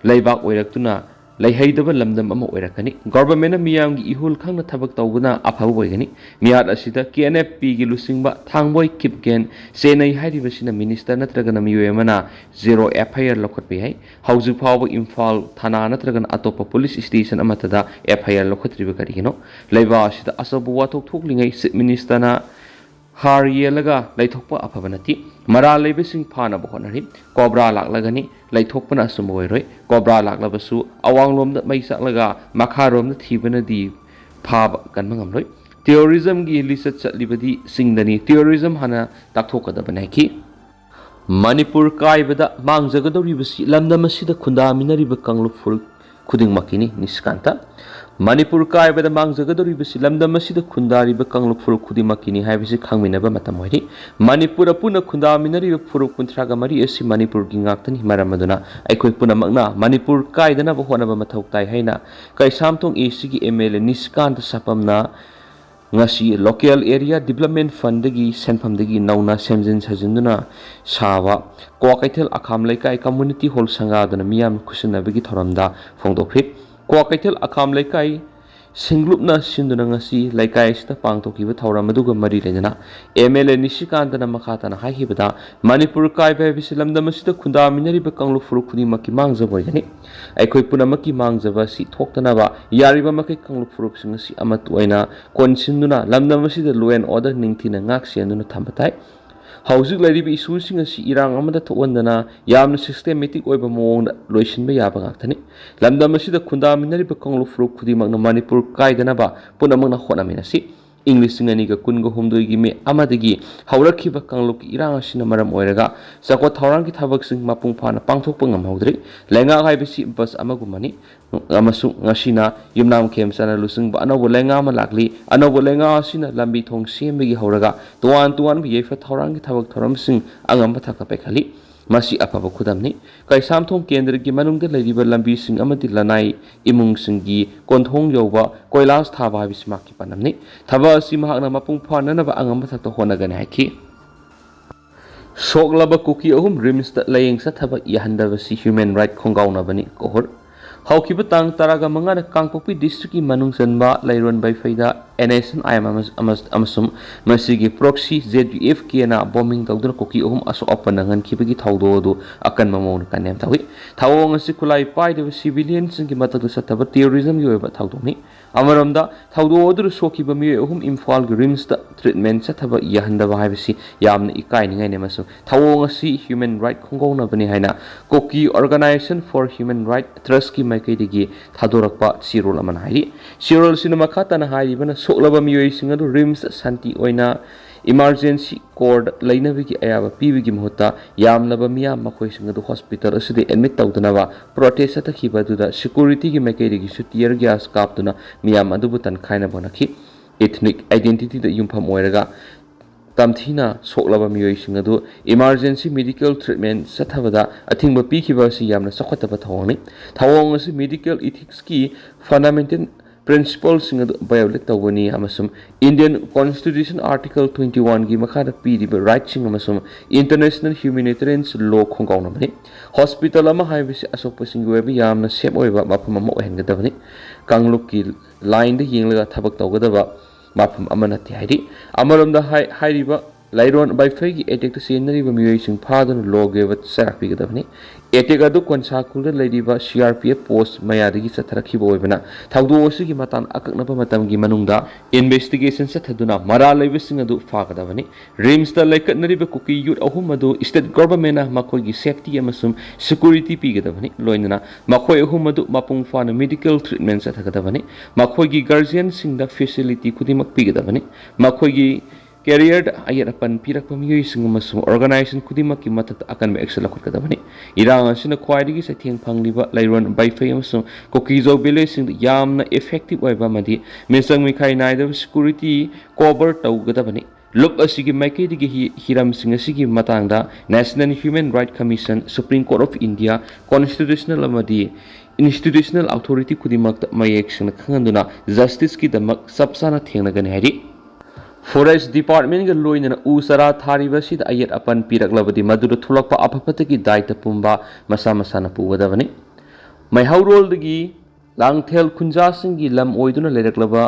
ꯂꯩꯕꯥꯛ ꯑꯣꯏꯔꯛꯇꯨꯅ ꯂꯩꯍꯩꯗꯕ ꯂꯝꯗꯝ ꯑꯃ ꯑꯣꯏꯔꯛꯀꯅꯤ꯫ Governmentꯅ ꯃꯤꯌꯥꯝꯒꯤ ꯏꯍꯨꯜ ꯈꯪꯅ ꯊꯕꯛ ꯇꯧꯕꯅ ꯑꯐꯕ ꯑꯣꯏꯒꯅꯤ꯫ ꯃꯤꯍꯥꯠ ꯑꯁꯤꯗ K N F Pꯒꯤ ꯂꯨꯆꯤꯡꯕ ꯊꯥꯡꯕꯣꯏ ꯈꯤꯞꯒꯦꯟ ꯆꯦꯟꯅꯩ ꯍꯥꯏꯔꯤꯕꯁꯤꯅ minister ꯅꯠꯇ꯭ꯔꯒꯅ ꯃꯤꯑꯣꯏ ꯑꯃꯅ zero F I R ꯂꯧꯈꯠꯄ ꯌꯥꯏ꯫ ꯍꯧꯖꯤꯛ ꯐꯥꯎꯕ ꯏꯝꯐꯥꯜ ꯊꯥꯅꯥ ꯅꯠꯇ꯭ꯔꯒꯅ ꯑꯇꯣꯞꯄ police station ꯑꯃꯠꯇꯗ F I R ꯂꯧꯈꯠꯇ꯭ꯔꯤꯕ ꯀꯔꯤꯒꯤꯅꯣ? ꯂꯩꯕꯥꯛ ꯑꯁꯤꯗ ꯑꯆꯧꯕ ꯋꯥꯊꯣꯛ ꯊꯣꯛꯂꯤꯉꯩ Chief Ministerꯅ ꯍꯥꯔ ꯌꯦꯜꯂꯒ ꯂꯩꯊꯣꯛꯄ ꯑꯐꯕ ꯅꯠꯇꯦ꯫ ꯃꯔꯥꯜ ꯂꯩꯕꯁꯤꯡ ꯐꯥꯅꯕ ꯍꯣꯠꯅꯔꯤ꯫ ꯀꯣꯕ꯭ꯔꯥ ꯂꯥꯛꯂꯒꯅꯤ, ꯂꯩꯊꯣꯛꯄꯅ ꯑꯆꯨꯝꯕ ꯑꯣꯏꯔꯣꯏ꯫ ꯀꯣꯕ꯭ꯔꯥ ꯂꯥꯛꯂꯕꯁꯨ ꯑꯋꯥꯡꯂꯣꯝꯗ ꯃꯩ ꯆꯥꯛꯂꯒ ꯃꯈꯥꯔꯣꯝꯗ ꯊꯤꯕꯅꯗꯤ ꯐꯥꯕ ꯀꯟꯕ ꯉꯝꯂꯣꯏ꯫ ꯇꯦꯔꯣꯔꯤꯖꯝꯒꯤ ꯂꯤꯆꯠ ꯆꯠꯂꯤꯕꯗꯤ ꯆꯤꯡꯗꯅꯤ꯫ ꯇꯦꯔꯣꯔꯤꯖꯝ ꯍꯥꯟꯅ ꯇꯥꯛꯊꯣꯛꯀꯗꯕꯅꯤ ꯍꯥꯏꯈꯤ꯫ ꯃꯅꯤꯄꯨꯔ ꯀꯥꯏꯕꯗ ꯃꯥꯡꯖꯒꯗꯧꯔꯤꯕꯁꯤ ꯂꯝꯗꯝ ꯑꯁꯤꯗ ꯈꯨꯟꯗꯥꯃꯤꯟꯅꯔꯤꯕ ꯀꯥꯡꯂꯨꯞ ꯐꯨꯔꯨꯞ ꯈꯨꯗꯤꯡꯃꯛꯀꯤꯅꯤ꯫ ꯅꯤꯁꯤꯀꯥꯟꯇ꯫ ꯃꯅꯤꯄꯨꯔ ꯀꯥꯏꯕꯗ ꯃꯥꯡꯖꯒꯗꯧꯔꯤꯕꯁꯤ ꯂꯝꯗꯝ ꯑꯁꯤꯗ ꯈꯨꯟꯗꯥꯔꯤꯕ ꯀꯥꯡꯂꯨꯞ ꯐꯨꯔꯨꯞ ꯈꯨꯗꯤꯡꯃꯛꯀꯤꯅꯤ ꯍꯥꯏꯕꯁꯤ ꯈꯪꯃꯤꯟꯅꯕ ꯃꯇꯝ ꯑꯣꯏꯔꯤ꯫ ꯃꯅꯤꯄꯨꯔ ꯑꯄꯨꯟꯅ ꯈꯨꯟꯗꯥꯃꯤꯟꯅꯔꯤꯕ ꯐꯨꯔꯨꯞ ꯀꯨꯟꯊ꯭ꯔꯥꯒ ꯃꯔꯤ ꯑꯁꯤ ꯃꯅꯤꯄꯨꯔꯒꯤ ꯉꯥꯛꯇꯅꯤ꯫ ꯃꯔꯝ ꯑꯗꯨꯅ ꯑꯩꯈꯣꯏ ꯄꯨꯝꯅꯃꯛꯅ ꯃꯅꯤꯄꯨꯔ ꯀꯥꯏꯗꯅꯕ ꯍꯣꯠꯅꯕ ꯃꯊꯧ ꯇꯥꯏ ꯍꯥꯏꯅ ꯀꯩꯁꯥꯝꯊꯣꯡ ꯑꯦ ꯁꯤꯒꯤ ꯑꯦꯝ ꯑꯦꯜ ꯑꯦ ꯅꯤꯁꯤꯀꯥꯟꯇ ꯁꯥꯄꯝꯅ ꯉꯁꯤ Local Area Development Fundꯗꯒꯤ ꯁꯦꯟꯐꯝꯗꯒꯤ ꯅꯧꯅ ꯁꯦꯝꯖꯤꯟ ꯁꯥꯖꯤꯟꯗꯨꯅ ꯁꯥꯕ ꯀ꯭ꯋꯥꯀꯩꯊꯦꯜ ꯑꯈꯥꯝ ꯂꯩꯀꯥꯏ Community Hall ꯁꯪꯒꯥꯗꯨꯅ ꯃꯤꯌꯥꯝ ꯈꯨꯠꯁꯤꯟꯅꯕꯒꯤ ꯊꯧꯔꯝꯗ ꯐꯣꯡꯗꯣꯛꯈ꯭ꯔꯤ꯫ ꯀ꯭ꯋꯥꯀꯩꯊꯦꯜ ꯑꯈꯥꯝ ꯂꯩꯀꯥꯏ ꯁꯤꯡꯂꯨꯞꯅ ꯁꯤꯟꯗꯨꯅ ꯉꯁꯤ ꯂꯩꯀꯥꯏ ꯑꯁꯤꯗ ꯄꯥꯡꯊꯣꯛꯈꯤꯕ ꯊꯧꯔꯝ ꯑꯗꯨꯒ ꯃꯔꯤ ꯂꯩꯅꯅ ꯑꯦꯝ ꯑꯦꯜ ꯑꯦ ꯅꯤꯁꯤꯀꯥꯟꯇꯅ ꯃꯈꯥ ꯇꯥꯅ ꯍꯥꯏꯈꯤꯕꯗ, ꯃꯅꯤꯄꯨꯔ ꯀꯥꯏꯕ ꯍꯥꯏꯕꯁꯤ ꯂꯝꯗꯝ ꯑꯁꯤꯗ ꯈꯨꯟꯗꯥꯃꯤꯟꯅꯔꯤꯕ ꯀꯥꯡꯂꯨꯞ ꯐꯨꯔꯨꯞ ꯈꯨꯗꯤꯡꯃꯛꯀꯤ ꯃꯥꯡꯖꯕ ꯑꯣꯏꯒꯅꯤ꯫ ꯑꯩꯈꯣꯏ ꯄꯨꯝꯅꯃꯛꯀꯤ ꯃꯥꯡꯖꯕ ꯑꯁꯤ ꯊꯣꯛꯇꯅꯕ ꯌꯥꯔꯤꯕ ꯃꯈꯩ ꯀꯥꯡꯂꯨꯞ ꯐꯨꯔꯨꯞꯁꯤꯡ ꯑꯁꯤ ꯑꯃꯠꯇ ꯑꯣꯏꯅ ꯀꯣꯟꯁꯤꯟꯗꯨꯅ ꯂꯝꯗꯝ ꯑꯁꯤꯗ law and order ꯅꯤꯡꯊꯤꯅ ꯉꯥꯛ ꯁꯦꯟꯗꯨꯅ ꯊꯝꯕ ꯇꯥꯏ꯫ ꯍꯧꯖꯤꯛ ꯂꯩꯔꯤꯕ issue ꯁꯤꯡ ꯑꯁꯤ ꯏꯔꯥꯡ ꯑꯃꯗ ꯊꯣꯛꯍꯟꯗꯅ ꯌꯥꯝꯅ systematic ꯑꯣꯏꯕ ꯃꯑꯣꯡꯗ ꯂꯣꯏꯁꯤꯟꯕ ꯌꯥꯕ ꯉꯥꯛꯇꯅꯤ꯫ ꯂꯝꯗꯝ ꯑꯁꯤꯗ ꯈꯨꯟꯗꯥꯃꯤꯟꯅꯔꯤꯕ ꯀꯥꯡꯂꯨꯞ ꯐꯨꯔꯨꯞ ꯈꯨꯗꯤꯡꯃꯛꯅ ꯃꯅꯤꯄꯨꯔ ꯀꯥꯏꯗꯅꯕ ꯄꯨꯝꯅꯃꯛꯅ ꯍꯣꯠꯅꯃꯤꯟꯅꯁꯤ꯫ ꯏꯪ ꯂꯤꯁꯤꯡ ꯑꯅꯤꯒ ꯀꯨꯟꯒ ꯍꯨꯝꯗꯣꯏꯒꯤ ꯃꯦ ꯑꯃꯗꯒꯤ ꯍꯧꯔꯛꯈꯤꯕ ꯀꯥꯡꯂꯨꯞꯀꯤ ꯏꯔꯥꯡ ꯑꯁꯤꯅ ꯃꯔꯝ ꯑꯣꯏꯔꯒ ꯆꯥꯎꯈꯠ ꯊꯧꯔꯥꯡꯒꯤ ꯊꯕꯛꯁꯤꯡ ꯃꯄꯨꯡ ꯐꯥꯅ ꯄꯥꯡꯊꯣꯛꯄ ꯉꯝꯍꯧꯗ꯭ꯔꯤ꯫ ꯂꯩꯉꯥꯛ ꯍꯥꯏꯕꯁꯤ bus ꯑꯃꯒꯨꯝꯕꯅꯤ꯫ ꯑꯃꯁꯨꯡ ꯉꯁꯤꯅ ꯌꯨꯝꯅꯥꯝ ꯈꯦꯝꯆꯥꯟꯅ ꯂꯨꯆꯤꯡꯕ ꯑꯅꯧꯕ ꯂꯩꯉꯥꯛ ꯑꯃ ꯂꯥꯛꯂꯤ꯫ ꯑꯅꯧꯕ ꯂꯩꯉꯥꯛ ꯑꯁꯤꯅ ꯂꯝꯕꯤ ꯊꯣꯡ ꯁꯦꯝꯕꯒꯤ ꯍꯧꯔꯒ ꯇꯣꯉꯥꯟ ꯇꯣꯉꯥꯟꯕ ꯌꯥꯏꯐ ꯊꯧꯔꯥꯡꯒꯤ ꯊꯕꯛ ꯊꯧꯔꯝꯁꯤꯡ ꯑꯉꯝꯕ ꯊꯥꯛꯇ ꯄꯥꯏꯈꯠꯂꯤ꯫ ꯃꯁꯤ ꯑꯐꯕ ꯈꯨꯗꯝꯅꯤ꯫ ꯀꯩꯁꯥꯝꯊꯣꯡ ꯀꯦꯟꯗ꯭ꯔꯒꯤ ꯃꯅꯨꯡꯗ ꯂꯩꯔꯤꯕ ꯂꯝꯕꯤꯁꯤꯡ ꯑꯃꯗꯤ ꯂꯅꯥꯏ ꯏꯃꯨꯡꯁꯤꯡꯒꯤ ꯀꯣꯟꯊꯣꯡ ꯌꯧꯕ ꯀꯣꯏꯂꯥꯁ ꯊꯥꯕ ꯍꯥꯏꯕꯁꯤ ꯃꯍꯥꯛꯀꯤ ꯄꯥꯟꯗꯝꯅꯤ꯫ ꯊꯕꯛ ꯑꯁꯤ ꯃꯍꯥꯛꯅ ꯃꯄꯨꯡ ꯐꯥꯅꯅꯕ ꯑꯉꯝꯕ ꯊꯥꯛꯇ ꯍꯣꯠꯅꯒꯅꯤ ꯍꯥꯏꯈꯤ꯫ ꯁꯣꯛꯂꯕ ꯀꯨꯀꯤ ꯑꯍꯨꯝ ꯔꯤꯝꯁꯇ ꯂꯥꯌꯦꯡ ꯆꯠꯊꯕ ꯌꯥꯍꯟꯗꯕꯁꯤ human right ꯈꯣꯡꯒꯥꯎꯅꯕꯅꯤ, ꯀꯣꯍꯨꯔ꯫ ꯍꯧꯈꯤꯕ ꯇꯥꯡ ꯇꯔꯥꯒ ꯃꯉꯥꯗ ꯀꯥꯡꯄꯣꯛꯄꯤ districtꯀꯤ ꯃꯅꯨꯡ ꯆꯟꯕ ꯂꯩꯔꯣꯟ ꯕꯩꯐꯩꯗ NSCN-IM ꯑꯃꯁꯨꯡ ꯃꯁꯤꯒꯤ proxy ZUF-Kꯅ bombing ꯇꯧꯗꯨꯅ ꯀꯨꯀꯤ ꯑꯍꯨꯝ ꯑꯁꯣꯛ ꯑꯄꯟ ꯅꯪꯍꯟꯈꯤꯕꯒꯤ ꯊꯧꯗꯣꯛ ꯑꯗꯨ ꯑꯀꯟꯕ ꯃꯑꯣꯡꯗ condemn ꯇꯧꯏ꯫ ꯊꯧꯑꯣꯡ ꯑꯁꯤ ꯈꯨꯠꯂꯥꯏ ꯄꯥꯏꯗꯕ civilian-ꯁꯤꯡꯒꯤ ꯃꯊꯛꯇ ꯆꯠꯊꯕ terrorism-ꯒꯤ ꯑꯣꯏꯕ ꯊꯧꯗꯣꯛꯅꯤ꯫ ꯑꯃꯔꯣꯝꯗ, ꯊꯧꯗꯣꯛ ꯑꯗꯨꯗ ꯁꯣꯛꯈꯤꯕ ꯃꯤꯑꯣꯏ ꯑꯍꯨꯝ ꯏꯝꯐꯥꯜꯒꯤ RIMS-ꯇ treatment ꯆꯠꯊꯕ ꯌꯥꯍꯟꯗꯕ ꯍꯥꯏꯕꯁꯤ ꯌꯥꯝꯅ ꯏꯀꯥꯏꯅꯤꯡꯉꯥꯏꯅꯤ ꯑꯃꯁꯨꯡ ꯊꯧꯑꯣꯡ ꯑꯁꯤ human right ꯈꯣꯡꯒꯥꯎꯅꯕꯅꯤ ꯍꯥꯏꯅ Kuki Organization for Human Rights Trust-ꯀꯤ ꯃꯥꯏꯀꯩꯗꯒꯤ ꯊꯥꯗꯣꯔꯛꯄ ꯆꯦꯔꯣꯜ ꯑꯃꯅ ꯍꯥꯏꯔꯤ꯫ ꯆꯦꯔꯣꯜꯁꯤꯅ ꯃꯈꯥ ꯇꯥꯅ ꯍꯥꯏꯔꯤꯕꯅ, ꯁꯣꯛꯂꯕ ꯃꯤꯑꯣꯏꯁꯤꯡ ꯑꯗꯨ RIMS-ꯇ ꯁꯥꯟꯇꯤ ꯑꯣꯏꯅ emergency ꯀꯣꯔꯠ ꯂꯩꯅꯕꯒꯤ ꯑꯌꯥꯕ ꯄꯤꯕꯒꯤ ꯃꯍꯨꯠꯇ ꯌꯥꯝꯂꯕ ꯃꯤꯌꯥꯝ ꯃꯈꯣꯏꯁꯤꯡ ꯑꯗꯨ hospital ꯑꯁꯤꯗ admit ꯇꯧꯗꯅꯕ protest ꯆꯠꯊꯈꯤꯕ ꯑꯗꯨꯗ security-ꯒꯤ ꯃꯥꯏꯀꯩꯗꯒꯤꯁꯨ tear gas ꯀꯥꯞꯇꯨꯅ ꯃꯤꯌꯥꯝ ꯑꯗꯨꯕꯨ ꯇꯟꯈꯥꯏꯅꯕ ꯍꯣꯠꯅꯈꯤ꯫ Ethnic identity-ꯗ ꯌꯨꯝꯐꯝ ꯑꯣꯏꯔꯒ ꯇꯝꯊꯤꯅ ꯁꯣꯛꯂꯕ ꯃꯤꯑꯣꯏꯁꯤꯡ ꯑꯗꯨ emergency medical treatment ꯆꯠꯊꯕꯗ ꯑꯊꯤꯡꯕ ꯄꯤꯈꯤꯕ ꯑꯁꯤ ꯌꯥꯝꯅ ꯆꯥꯎꯈꯠꯇꯕ ꯊꯧꯑꯣꯡꯅꯤ꯫ ꯊꯧꯑꯣꯡ ꯑꯁꯤ medical ethics-ꯀꯤ fundamental principle-ꯁꯤꯡ ꯑꯗꯨ violate ꯇꯧꯕꯅꯤ ꯑꯃꯁꯨꯡ Indian Constitution Article twenty-one-ꯒꯤ ꯃꯈꯥꯗ ꯄꯤꯔꯤꯕ right-ꯁꯤꯡ ꯑꯃꯁꯨꯡ international humanitarian law ꯈꯣꯡꯒꯥꯎꯅꯕꯅꯤ꯫ Hospital ꯑꯃ ꯍꯥꯏꯕꯁꯤ ꯑꯁꯣꯛꯄꯁꯤꯡꯒꯤ ꯑꯣꯏꯕ ꯌꯥꯝꯅ safe ꯑꯣꯏꯕ ꯃꯐꯝ ꯑꯃ ꯑꯣꯏꯍꯟꯒꯗꯕꯅꯤ꯫ ꯀꯥꯡꯂꯨꯞꯀꯤ line-ꯗ ꯌꯦꯡꯂꯒ ꯊꯕꯛ ꯇꯧꯒꯗꯕ ꯃꯐꯝ ꯑꯃ ꯅꯠꯇꯦ ꯍꯥꯏꯔꯤ꯫ ꯑꯃꯔꯣꯝꯗ ꯍꯥꯏ-, ꯍꯥꯏꯔꯤꯕ ꯂꯥꯏꯔꯣꯟ ꯕꯥꯏꯐꯩꯒꯤ attack-ꯇ ꯆꯦꯟꯅꯔꯤꯕ ꯃꯤꯑꯣꯏꯁꯤꯡ ꯐꯥꯗꯨꯅ ꯂꯣꯒꯤ ꯑꯣꯏꯕ ꯆꯩꯔꯥꯛ ꯄꯤꯒꯗꯕꯅꯤ꯫ Attack ꯑꯗꯨ ꯀꯣꯟꯁꯥꯈꯨꯜꯗ ꯂꯩꯔꯤꯕ CRPF post ꯃꯌꯥꯗꯒꯤ ꯆꯠꯊꯔꯛꯈꯤꯕ ꯑꯣꯏꯕꯅ ꯊꯧꯗꯣꯛ ꯑꯁꯤꯒꯤ ꯃꯇꯥꯡꯗ ꯑꯀꯛꯅꯕ ꯃꯇꯝꯒꯤ ꯃꯅꯨꯡꯗ investigation ꯆꯠꯊꯗꯨꯅ ꯃꯔꯥꯜ ꯂꯩꯕꯁꯤꯡ ꯑꯗꯨ ꯐꯥꯒꯗꯕꯅꯤ꯫ RIMS-ꯇ ꯂꯩꯈꯠꯅꯔꯤꯕ ꯀꯨꯀꯤ youth ꯑꯍꯨꯝ ꯑꯗꯨ state government-ꯅ ꯃꯈꯣꯏꯒꯤ safety ꯑꯃꯁꯨꯡ security ꯄꯤꯒꯗꯕꯅꯤ꯫ ꯂꯣꯏꯅꯅ ꯃꯈꯣꯏ ꯑꯍꯨꯝ ꯑꯗꯨ ꯃꯄꯨꯡ ꯐꯥꯅ medical treatment ꯆꯠꯊꯒꯗꯕꯅꯤ꯫ ꯃꯈꯣꯏꯒꯤ guardian-ꯁꯤꯡꯗ facility ꯈꯨꯗꯤꯡꯃꯛ ꯄꯤꯒꯗꯕꯅꯤ꯫ ꯃꯈꯣꯏꯒꯤ career-ꯗ ꯑꯌꯦꯠ ꯑꯄꯟ ꯄꯤꯔꯛꯄ ꯃꯤꯑꯣꯏꯁꯤꯡ ꯑꯃꯁꯨꯡ organization ꯈꯨꯗꯤꯡꯃꯛꯀꯤ ꯃꯊꯛꯇ ꯑꯀꯟꯕ action ꯂꯧꯈꯠꯀꯗꯕꯅꯤ꯫ ꯏꯔꯥꯡ ꯑꯁꯤꯅ ꯈ꯭ꯋꯥꯏꯗꯒꯤ ꯆꯩꯊꯦꯡ ꯐꯪꯂꯤꯕ ꯂꯩꯔꯣꯟ ꯕꯥꯏꯐꯩ ꯑꯃꯁꯨꯡ ꯀꯨꯀꯤꯖꯧ village-ꯁꯤꯡꯗ ꯌꯥꯝꯅ effective ꯑꯣꯏꯕ ꯑꯃꯗꯤ ꯃꯤꯆꯪ ꯃꯤꯈꯥꯏ ꯅꯥꯏꯗꯕ security cover ꯇꯧꯒꯗꯕꯅꯤ꯫ ꯂꯨꯞ ꯑꯁꯤꯒꯤ ꯃꯥꯏꯀꯩꯗꯒꯤ ꯍꯤ-, ꯍꯤꯔꯝꯁꯤꯡ ꯑꯁꯤꯒꯤ ꯃꯇꯥꯡꯗ National Human Rights Commission, Supreme Court of India, constitutional ꯑꯃꯗꯤ institutional authority ꯈꯨꯗꯤꯡꯃꯛꯇ ꯃꯌꯦꯛ ꯁꯦꯡꯅ ꯈꯪꯍꯟꯗꯨꯅ justice-ꯀꯤꯗꯃꯛ ꯆꯞ ꯆꯥꯅ ꯊꯦꯡꯅꯒꯅꯤ ꯍꯥꯏꯔꯤ꯫ Forest Department-ꯒ ꯂꯣꯏꯅꯅ ꯎ ꯆꯥꯔꯥ ꯊꯥꯔꯤꯕ ꯑꯁꯤꯗ ꯑꯌꯦꯠ ꯑꯄꯟ ꯄꯤꯔꯛꯂꯕꯗꯤ ꯃꯗꯨꯗ ꯊꯣꯛꯂꯛꯄ ꯑꯐ ꯐꯠꯇꯒꯤ ꯗꯥꯏꯇ ꯄꯨꯝꯕ ꯃꯁꯥ ꯃꯁꯥꯅ ꯄꯨꯒꯗꯕꯅꯤ꯫ ꯃꯩꯍꯧꯔꯣꯜꯗꯒꯤ ꯂꯥꯡꯊꯦꯜ ꯈꯨꯟꯖꯥꯁꯤꯡꯒꯤ ꯂꯝ ꯑꯣꯏꯗꯨꯅ ꯂꯩꯔꯛꯂꯕ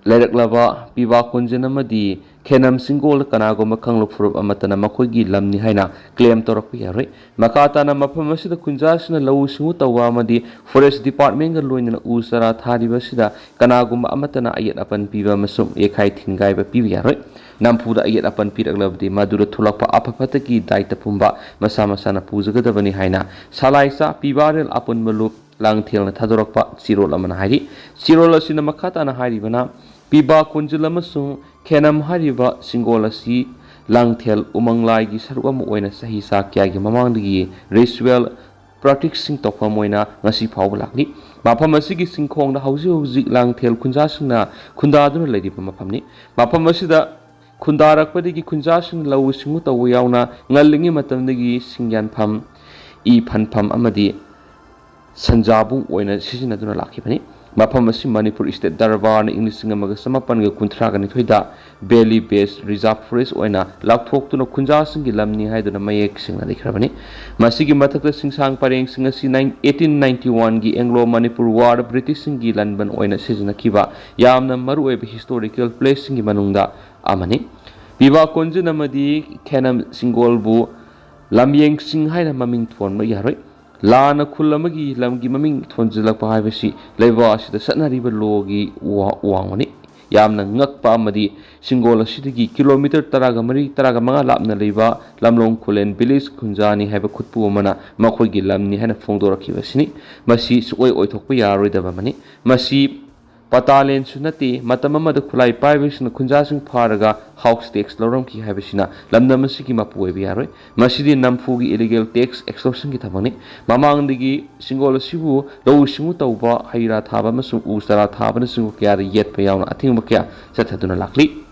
ꯂꯩꯔꯛꯂꯕ ꯄꯤꯕꯥ ꯀꯣꯟꯖꯤꯟ ꯑꯃꯗꯤ ꯈꯦꯅꯝ ꯁꯤꯡꯒꯣꯜ ꯀꯅꯥꯒꯨꯝꯕ ꯀꯥꯡꯂꯨꯞ ꯐꯨꯔꯨꯞ ꯑꯃꯠꯇꯅ ꯃꯈꯣꯏꯒꯤ ꯂꯝꯅꯤ ꯍꯥꯏꯅ claim ꯇꯧꯔꯛꯄ ꯌꯥꯔꯣꯏ꯫ ꯃꯈꯥ ꯇꯥꯅ ꯃꯐꯝ ꯑꯁꯤꯗ ꯈꯨꯟꯖꯥꯁꯤꯡꯅ ꯂꯧꯎ ꯁꯤꯡꯎ ꯇꯧꯕ ꯑꯃꯗꯤ forest departmentꯒ ꯂꯣꯏꯅꯅ ꯎ ꯆꯥꯔꯥ ꯊꯥꯔꯤꯕ ꯑꯁꯤꯗ ꯀꯅꯥꯒꯨꯝꯕ ꯑꯃꯠꯇꯅ ꯑꯌꯦꯠ ꯑꯄꯟ ꯄꯤꯕ ꯑꯃꯁꯨꯡ ꯌꯩꯈꯥꯏ ꯊꯤꯟꯒꯥꯏꯕ ꯄꯤꯕ ꯌꯥꯔꯣꯏ꯫ ꯅꯝꯐꯨꯗ ꯑꯌꯦꯠ ꯑꯄꯟ ꯄꯤꯔꯛꯂꯕꯗꯤ ꯃꯗꯨꯗ ꯊꯣꯛꯂꯛꯄ ꯑꯐ ꯐꯠꯇꯒꯤ ꯗꯥꯏꯇ ꯄꯨꯝꯕ ꯃꯁꯥ ꯃꯁꯥꯅ ꯄꯨꯖꯒꯗꯕꯅꯤ ꯍꯥꯏꯅ ꯁꯂꯥꯏꯆꯥ ꯄꯤꯕꯥꯔꯦꯜ ꯑꯄꯨꯟꯕ ꯂꯨꯞ ꯂꯥꯡꯊꯦꯜꯅ ꯊꯥꯗꯣꯔꯛꯄ ꯆꯦꯔꯣꯜ ꯑꯃꯅ ꯍꯥꯏꯔꯤ꯫ ꯆꯦꯔꯣꯜ ꯑꯁꯤꯅ ꯃꯈꯥ ꯇꯥꯅ ꯍꯥꯏꯔꯤꯕꯅ, ꯄꯤꯕꯥ ꯀꯣꯟꯖꯤꯜ ꯑꯃꯁꯨꯡ ꯈꯦꯅꯝ ꯍꯥꯏꯔꯤꯕ ꯁꯤꯡꯒꯣꯜ ꯑꯁꯤ ꯂꯥꯡꯊꯦꯜ ꯎꯃꯪ ꯂꯥꯏꯒꯤ ꯁꯔꯨꯛ ꯑꯃ ꯑꯣꯏꯅ ꯆꯍꯤ ꯆꯥ ꯀꯌꯥꯒꯤ ꯃꯃꯥꯡꯗꯒꯤ ritual practiceꯁꯤꯡ ꯇꯧꯐꯝ ꯑꯣꯏꯅ ꯉꯁꯤ ꯐꯥꯎꯕ ꯂꯥꯛꯂꯤ꯫ ꯃꯐꯝ ꯑꯁꯤꯒꯤ ꯆꯤꯡꯈꯣꯡꯗ ꯍꯧꯖꯤꯛ ꯍꯧꯖꯤꯛ ꯂꯥꯡꯊꯦꯜ ꯈꯨꯟꯖꯥꯁꯤꯡꯅ ꯈꯨꯟꯗꯥꯗꯨꯅ ꯂꯩꯔꯤꯕ ꯃꯐꯝꯅꯤ꯫ ꯃꯐꯝ ꯑꯁꯤꯗ ꯈꯨꯟꯗꯥꯔꯛꯄꯗꯒꯤ ꯈꯨꯟꯖꯥꯁꯤꯡꯅ ꯂꯧꯎ ꯁꯤꯡꯎ ꯇꯧꯕ ꯌꯥꯎꯅ ꯉꯜꯂꯤꯉꯩ ꯃꯇꯝꯗꯒꯤ ꯁꯤꯡꯌꯥꯟꯐꯝ, ꯏ ꯐꯟꯐꯝ ꯑꯃꯗꯤ ꯁꯟꯖꯥꯕꯨꯡ ꯑꯣꯏꯅ ꯁꯤꯖꯤꯟꯅꯗꯨꯅ ꯂꯥꯛꯈꯤꯕꯅꯤ꯫ ꯃꯐꯝ ꯑꯁꯤ ꯃꯅꯤꯄꯨꯔ State ꯗꯔꯕꯥꯔꯅ ꯏꯪ ꯂꯤꯁꯤꯡ ꯑꯃꯒ ꯆꯃꯥꯄꯟꯒ ꯀꯨꯟꯊ꯭ꯔꯥꯒ ꯅꯤꯊꯣꯏꯗ valley based reserve forest ꯑꯣꯏꯅ ꯂꯥꯎꯊꯣꯛꯇꯨꯅ ꯈꯨꯟꯖꯥꯁꯤꯡꯒꯤ ꯂꯝꯅꯤ ꯍꯥꯏꯗꯨꯅ ꯃꯌꯦꯛ ꯁꯦꯡꯅ ꯂꯩꯈ꯭ꯔꯕꯅꯤ꯫ ꯃꯁꯤꯒꯤ ꯃꯊꯛꯇ ꯁꯤꯡꯁꯥꯡ ꯄꯔꯦꯡꯁꯤꯡ ꯑꯁꯤ eighteen ninety oneꯒꯤ Anglo Manipur War Britishꯁꯤꯡꯒꯤ ꯂꯥꯟꯕꯟ ꯑꯣꯏꯅ ꯁꯤꯖꯤꯟꯅꯈꯤꯕ ꯌꯥꯝꯅ ꯃꯔꯨꯑꯣꯏꯕ historical placeꯁꯤꯡꯒꯤ ꯃꯅꯨꯡꯗ ꯑꯃꯅꯤ꯫ ꯄꯤꯕꯥ ꯀꯣꯟꯖꯤꯟ ꯑꯃꯗꯤ ꯈꯦꯅꯝ ꯁꯤꯡꯒꯣꯜꯕꯨ ꯂꯝꯌꯦꯡꯁꯤꯡ ꯍꯥꯏꯅ ꯃꯃꯤꯡ ꯊꯣꯟꯕ ꯌꯥꯔꯣꯏ꯫ ꯂꯥꯟꯅ ꯈꯨꯜ ꯑꯃꯒꯤ ꯂꯝꯒꯤ ꯃꯃꯤꯡ ꯊꯣꯟꯖꯤꯜꯂꯛꯄ ꯍꯥꯏꯕꯁꯤ ꯂꯩꯕꯥꯛ ꯑꯁꯤꯗ ꯆꯠꯅꯔꯤꯕ lawꯒꯤ ꯋꯥ-, ꯋꯥꯡꯃꯅꯤ꯫ ꯌꯥꯝꯅ ꯉꯛꯄ ꯑꯃꯗꯤ ꯁꯤꯡꯒꯣꯜ ꯑꯁꯤꯗꯒꯤ kilometre ꯇꯔꯥꯒ ꯃꯔꯤ, ꯇꯔꯥꯒ ꯃꯉꯥ ꯂꯥꯞꯅ ꯂꯩꯕ ꯂꯝꯂꯣꯡ ꯈꯨꯂꯦꯟ village ꯈꯨꯟꯖꯥꯅꯤ ꯍꯥꯏꯕ ꯈꯨꯠꯄꯨ ꯑꯃꯅ ꯃꯈꯣꯏꯒꯤ ꯂꯝꯅꯤ ꯍꯥꯏꯅ ꯐꯣꯡꯗꯣꯔꯛꯈꯤꯕ ꯑꯁꯤꯅꯤ꯫ ꯃꯁꯤ ꯁꯨꯛꯑꯣꯏ ꯑꯣꯏꯊꯣꯛꯄ ꯌꯥꯔꯔꯣꯏꯗꯕ ꯑꯃꯅꯤ꯫ ꯃꯁꯤ ꯄꯇꯥꯂꯦꯟꯁꯨ ꯅꯠꯇꯦ꯫ ꯃꯇꯝ ꯑꯃꯗ ꯈꯨꯠꯂꯥꯏ ꯄꯥꯏꯕꯁꯤꯡꯅ ꯈꯨꯟꯖꯥꯁꯤꯡ ꯐꯥꯔꯒ house tax ꯂꯧꯔꯝꯈꯤ ꯍꯥꯏꯕꯁꯤꯅ ꯂꯝꯗꯝ ꯑꯁꯤꯒꯤ ꯃꯄꯨ ꯑꯣꯏꯕ ꯌꯥꯔꯣꯏ꯫ ꯃꯁꯤꯗꯤ ꯅꯝꯐꯨꯒꯤ illegal tax extortionꯒꯤ ꯊꯕꯛꯅꯤ꯫ ꯃꯃꯥꯡꯗꯒꯤ ꯁꯤꯡꯒꯣꯜ ꯑꯁꯤꯕꯨ ꯂꯧꯎ ꯁꯤꯡꯎ ꯇꯧꯕ, ꯍꯩ ꯔꯥ ꯊꯥꯕ ꯑꯃꯁꯨꯡ ꯎ ꯆꯥꯔꯥ ꯊꯥꯕꯅꯆꯤꯡꯕ ꯀꯌꯥꯗ ꯌꯦꯠꯄ ꯌꯥꯎꯅ ꯑꯊꯤꯡꯕ ꯀꯌꯥ ꯆꯠꯊꯗꯨꯅ ꯂꯥꯛꯂꯤ꯫